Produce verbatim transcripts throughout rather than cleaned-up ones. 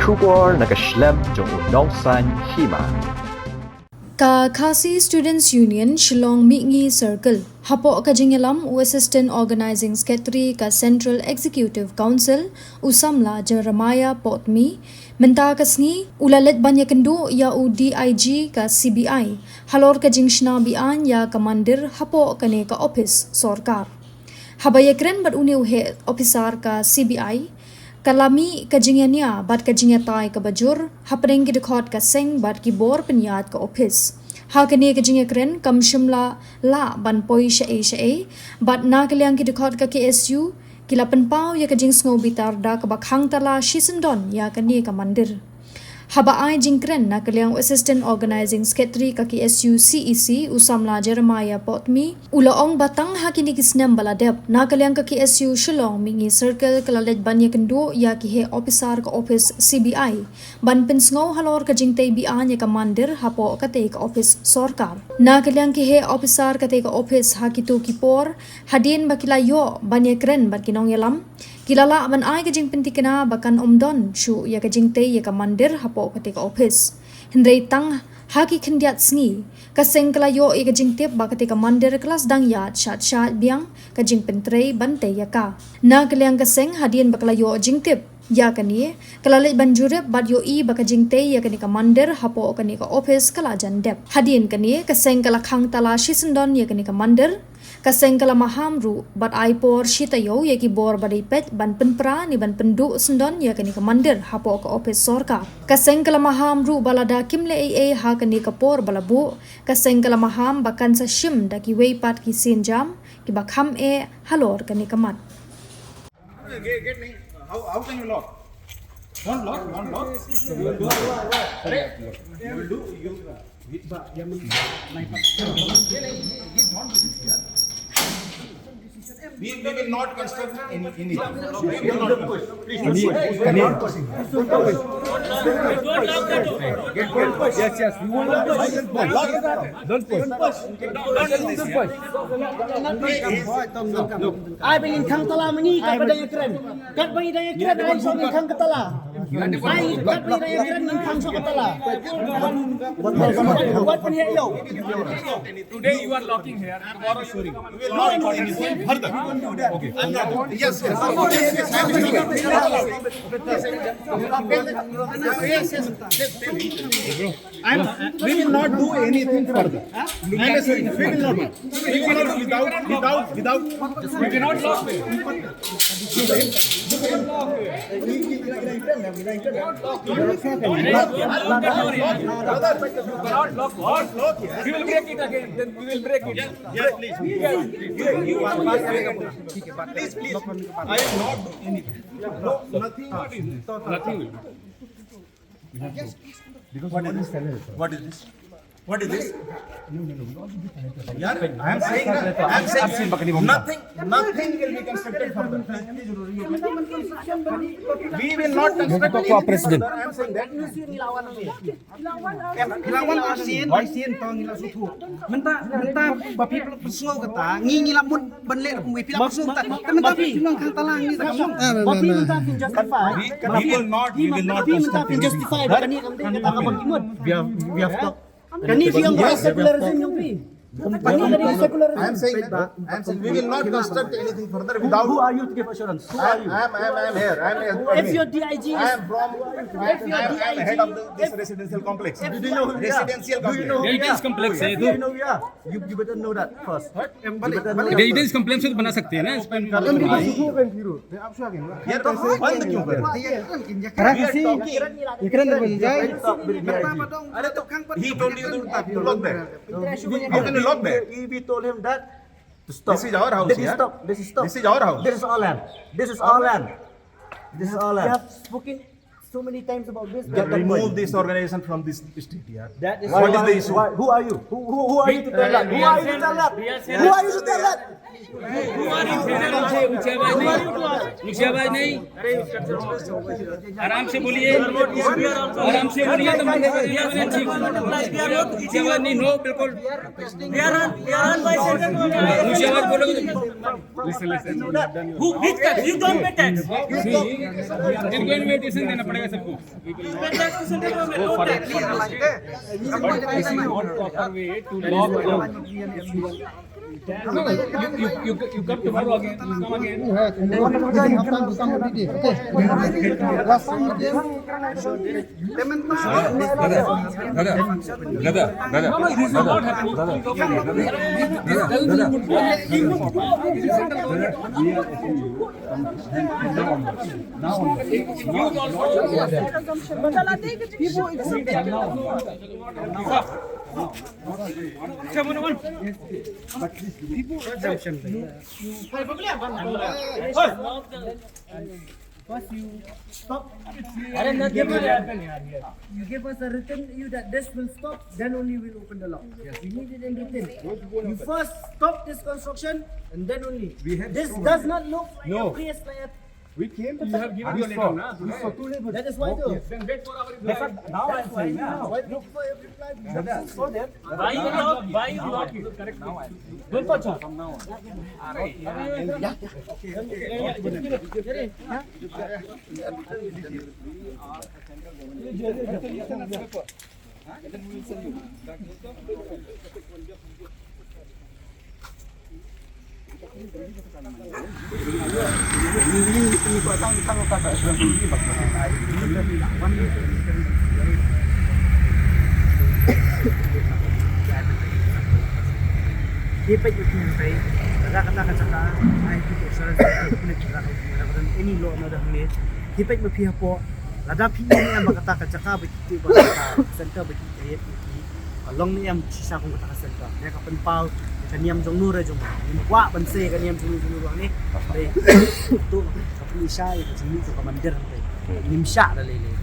Khubor na ka shlem jong u nongsan hima. Ka Khasi Students Union Shillong Mihngi Circle, hapoh ka jingïalam u Assistant Organizing Secretary ka Central Executive Council, u samla Jeremiah Potmi, mynta ka sngi u la leit ban ïakynduh ïa u D I G ka C B I halor ka jingshna beaiñ ïa ka mandir hapoh kane ka ophis sorkar. Haba ïakren bad une u heh ophisar ka C B I, ka la mih ka jingïania bad ka jingïatai kaba jur hapdeng ki dkhot ka seng bad ki bor pynïaid ka ophis. Ha kane ka jingïakren kam shym la lah ban poi shaei shaei, bad na ka liang ki dkhot ka K S U ki la pynpaw ïa ka jingsngew bitar da kaba khang tala shisyndon ïa kane ka mandir. Haba ai jingkren na ka liang u Assistant Organizing Secretary ka K S U C E C, u samla Jeremiah Potmi, u la ong ba tang ha kine ki snem ba la dep, na ka liang ka K S U Shillong Mihngi Circle ka la leit ban ïakynduh ïa ki heh ophisar ka ophis C B I ban pynsngew halor ka jingtei beaiñ ïa ka mandir hapoh katei ka ophis sorkar. Na ka liang ki heh ophisar katei ka ophis ha kito ki por, hadien ba ki la ïoh ban ïakren bad ki nongïalam, ki la lah ban ai ka jingpyntikna ba kan ym don shuh ïa ka jingtei ïa ka mandir hapoh katei ka ophis. Hynrei tang ha ki khyndiat sngi, ka seng ka la ïoh ïa ka jingtip ba katei ka mandir ka la sdang ïaid shait shait biang ka jingpyntrei ban tei ïa ka. Na ka liang ka seng, hadien ba ka la ïoh jingtip ïa kane, ka la leit ban jurip bad ïohi ba ka jingtei ïa kane ka mandir hapoh kane ka ophis ka la jan dep. Hadien kane, ka seng ka la khang tala shisyndon ïa kane ka mandir. Ka seng ka la maham ruh bad ai por shi taïew ïa ki bor ba dei peit ban pynpra ne ban pynduh syndon ïa kane ka mandir hapoh ka ophis sorkar. Ka seng ka la maham ruh ba lada kim leh ei ei ha kane ka por ba la buh, ka seng ka la maham ba kan sa shim da kiwei pat ki sienjam kiba kham eh halor kane ka mat. Get, get me. How, how can you lock? Don't lock, don't lock. You will do, you will do, you, we, we will not construct any, any. We will not push. Please, please. Don't lock the door. Yes, yes. You won't lock the door. Don't push. Don't push. Ai ba ngin khang tala mynta ka ba dang ïakren. Kat ba ngin dang ïakren ai shu ngin khang ka tala. Ai kat ba ngin dang ïakren ngin khang shuh ka tala. Wat pynheh ïew. Today you are locking here, tomorrow shooting. We will not do anything further. Okay. Yes, yes. Yes, yes. I'm, we will not do anything further. Honestly, we will not do. We will not do without, without, without. We will not lock. Brother, you cannot lock. Lock, lock. We will break it again. Then we will break it. Yeah, yeah, please. You, you, you are, please, please. I will not do anything. No, nothing. Nothing will do. What is this? What is this? What is this? Yeah, I am saying, I am saying nothing, nothing will be constructed further. We will not construct anything further. I am saying that. Ngi la wan, I've seen, I've seen, to ngi la sngewthuh. Mynta, mynta ba phi phi la pynsngew kata, ngi ngi la mut ban leh kum phi la pynsngew kata. Te mynta phi nang khang tala ngi ta ka shong. Ba phi mynta phin justify. We, we will not, we will not construct anything. Phi mynta phin justify ba kane kam dei kata ka ba ki mut. We have, we have talked. Kane phi ong ba secular regime jong phi. Kane ka dei secular regime. I am saying that, I am saying we will not construct anything further without. Who, who are you to give assurance? Who are you? I am, I am, I am here. I am here. If your D I G is, I am from, if your I am, I am head of the, this residential complex. Residential complex. Residence complex है ये तो। You know, yeah. You, you better know that first. What? You better know that first. Residence complex से तो बना सकते हैं ना, इस पे। यार, तो बंद क्यों कर? We are talking. He told you to lock there. How can you lock there? We, we told him that to stop. This is our house, yeah? This is stop. This is stop. This is our house. This is our land. This is our land. This is our land. We have spoken so many times about this. Get, remove this organization from this state, yeah. That is what is the issue? Why, who are you? Who, who, who are you to tell that? Who are you to tell that? Who are you to tell that? ऊंची आवाज नहीं, ऊंची आवाज नहीं। आराम से बोलिए, आराम से बोलिए तो मुझे बोलिए, मैंने ठीक। ऊंची आवाज नहीं, no, बिल्कुल। ऊंची आवाज बोलोगे तो Who, which tax? You don't pay tax. Requisition देना पड़ेगा। Go for it. But this is not proper way to log. No, no, you, you, you, you come tomorrow again. You come again. Last time you came. Brother, brother, brother, brother, brother, brother, brother. First you stop. You give us a written you that this will stop, then only we'll open the lock. We need it in written. You first stop this construction and then only. This does not look like a place like a We came, you have given your letter now. We saw two laborers. That is why though. Then wait for our reply. Now I am saying now. Why look for your reply? We have saw them. Why you not? Why you not? Correct. Don't touch her. Ki peit ïa ki hynrei, lada kata ka jaka ai ki insurance, ki pynleit ki lada ka don any law na da hangne. Ki peit ma phi hapoh, lada phi ïohi em ba kata ka jaka ba ki, ba ka center ba ki create ïa ki, ka long ne em shisha kum kata ka center. Ne ka pynpaw ïa ka niam jong no re jong no. Ngim kwah ban sei ïa ka niam jong no jong no ruh ne. Dei to ka pynshai ïa ka jingmut jong ka mandir hangtei. Ngim shah da lei lei.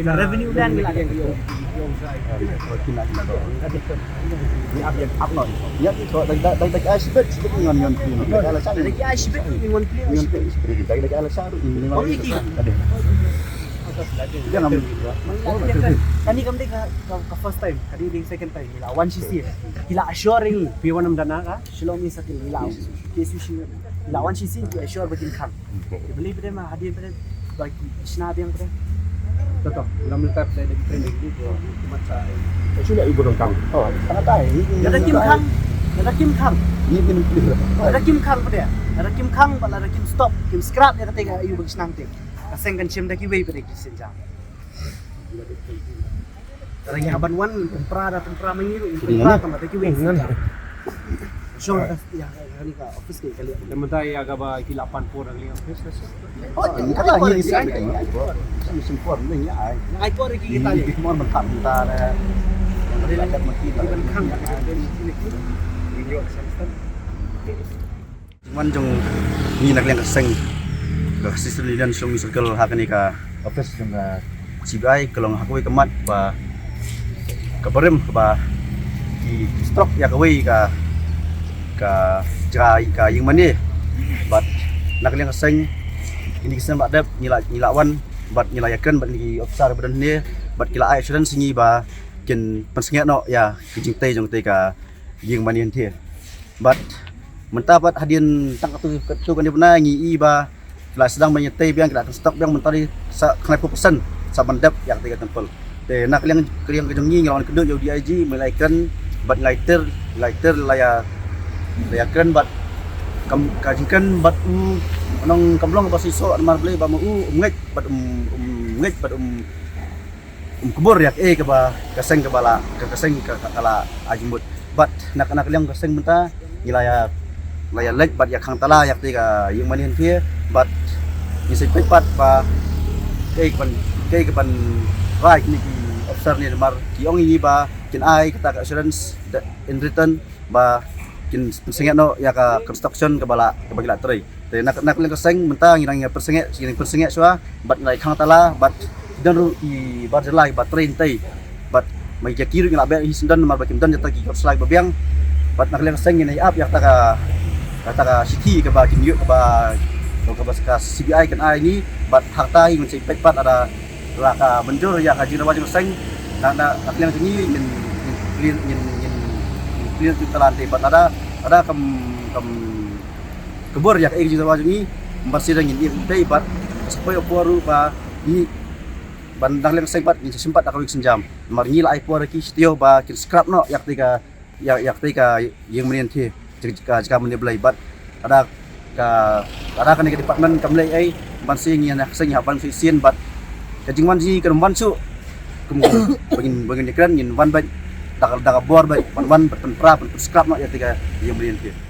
Ka revenue dan ngi la ïa ki ong. Kani kam dei ka, ka, ka first time, kani dei second time. Ngi la wan shisien. Ngi la assure ngi. Phi wan ym dana ka Shillong Municipal, ngi la. Ki assure ngi. Ngi la wan shisien ki assure ba kin khang. Ki beli bede ma hadien bede ba ki shna biang bede. Toto, lam letar bede ki training ki ko ki mat sa. Ka shu la ibu dong kang. Oh, tang tai. Lada kim khang, lada kim khang. Ni bin pli. Lada kim khang bede. Lada kim khang ba lada kim stop, kim scrap ïa kata ka ayu ba ki shna te. Ka seng kan shim da kiwei bede ki seng jam. Lada ngi hap ban wan, tympra da tympra ma ngi ruh, tympra tang da kiwei. Shong ka, ïa, kani ka office ki ka liang. Te mynta ïa kaba ki la pan por da ka liang office ka sha. Oh, kata ngi resign, ngi ai por. Ngi ai por ki kita. Ngi mon ban pan mynta da. Ngi ban khang. Ngi ïoh samstan. Wan jong ngi na ka liang ka seng ka Assistant Union Shillong Circle ha kane ka office jong ka C B I ka long ha kawei ka mat ba ka barim ba ki, ki stroke ïa kawei ka, ka jaka ka ïing mane. Bad na ka liang ka seng kine ki snem ba dep ngi la, ngi la wan bad ngi la ïakren bad kine ki officer ba don hangne bad ki la ai assurance ïa ngi ba kin pynsngewbha noh ïa ki jingtei jong te ka ïing mane hynrei. Bad mynta pat hadien tang katto katne bnai ngi i ba ki la sdang ban ïatei biang, ki la construct biang mynta dei sa khyndai phew percent sa ban dep ïa katei ka temple. Te na ka liang ka jong ngi ngi la wan kynduh ïa u D I G, me la ïakren bad ngi la ïater, la ïater la ïa, la ïakren bad kam, ka jingkren bad u nong kam long ba shisha namar balei ba ma u um ngeit bad um, um ngeit bad um um kbur ïa kaei kaba ka seng kaba la, ka, ka seng ka, ka, ka la ai jingmut. Bad na, na ka liang ka seng mynta ngi la ïa, la ïa leit bad ïa khang tala ïa katei ka ïing mane hynrei bad ngi sa peit pat ba kaei kaban, kaei kaban rai kine ki officer ne namar ki ong ïa ngi ba kin ai kata ka assurance in written ba kin pynsngewbha noh ïa ka construction kaba la, kaba ki la trei. Te na, na ka liang ka seng mynta ngi dang ïa pynsngew, ngi dang pynsngew shuwa bad ngi la ïa khang tala bad don ruh i bar jylla ba trei hynrei bad ma ïa ki ruh ngi la beh hi sendon namar ba kim don jata ki kor slai ba biang. Bad na ka liang ka seng ngi ïa ap ïa kata ka, kata ka shithi kaba kin ïoh kaba, kaba ka C B I kan ai ni bad hangta hi ngan sa peit pat lada la ka mynjur ïa ka jingdawa jong ka seng. Na, na, na ka liang jong ngi ngin, ngin clear, ngin, ngin, ngin clear jingtalan te bad lada, lada kam, kam kbur ïa ka jingdawa jong ngi. Ba sida ngin ïa peit bad sa poi por ruh ba ngi ban dang leng seng pat ngin sa shim pat da kawei ka sienjam. Namar ngi la ai por ïa ki sha taïew ba kin scrap noh ïa katei ka, ïa, ïa katei ka ïing mane lynti, jaka, jaka mane Blei. Bad lada ka, lada kane ka department kam leh ei, ban sien ngi ïa na ka seng ïa ban shisien bad ka jingwan jong ngi kan wan shuh. Kum ba ngin, ba ngin ïakren ngin wan bad da ka, da ka bor bad ban wan bad pynpra, ban pyn scrap noh ïa katei ka ïing mane lynti.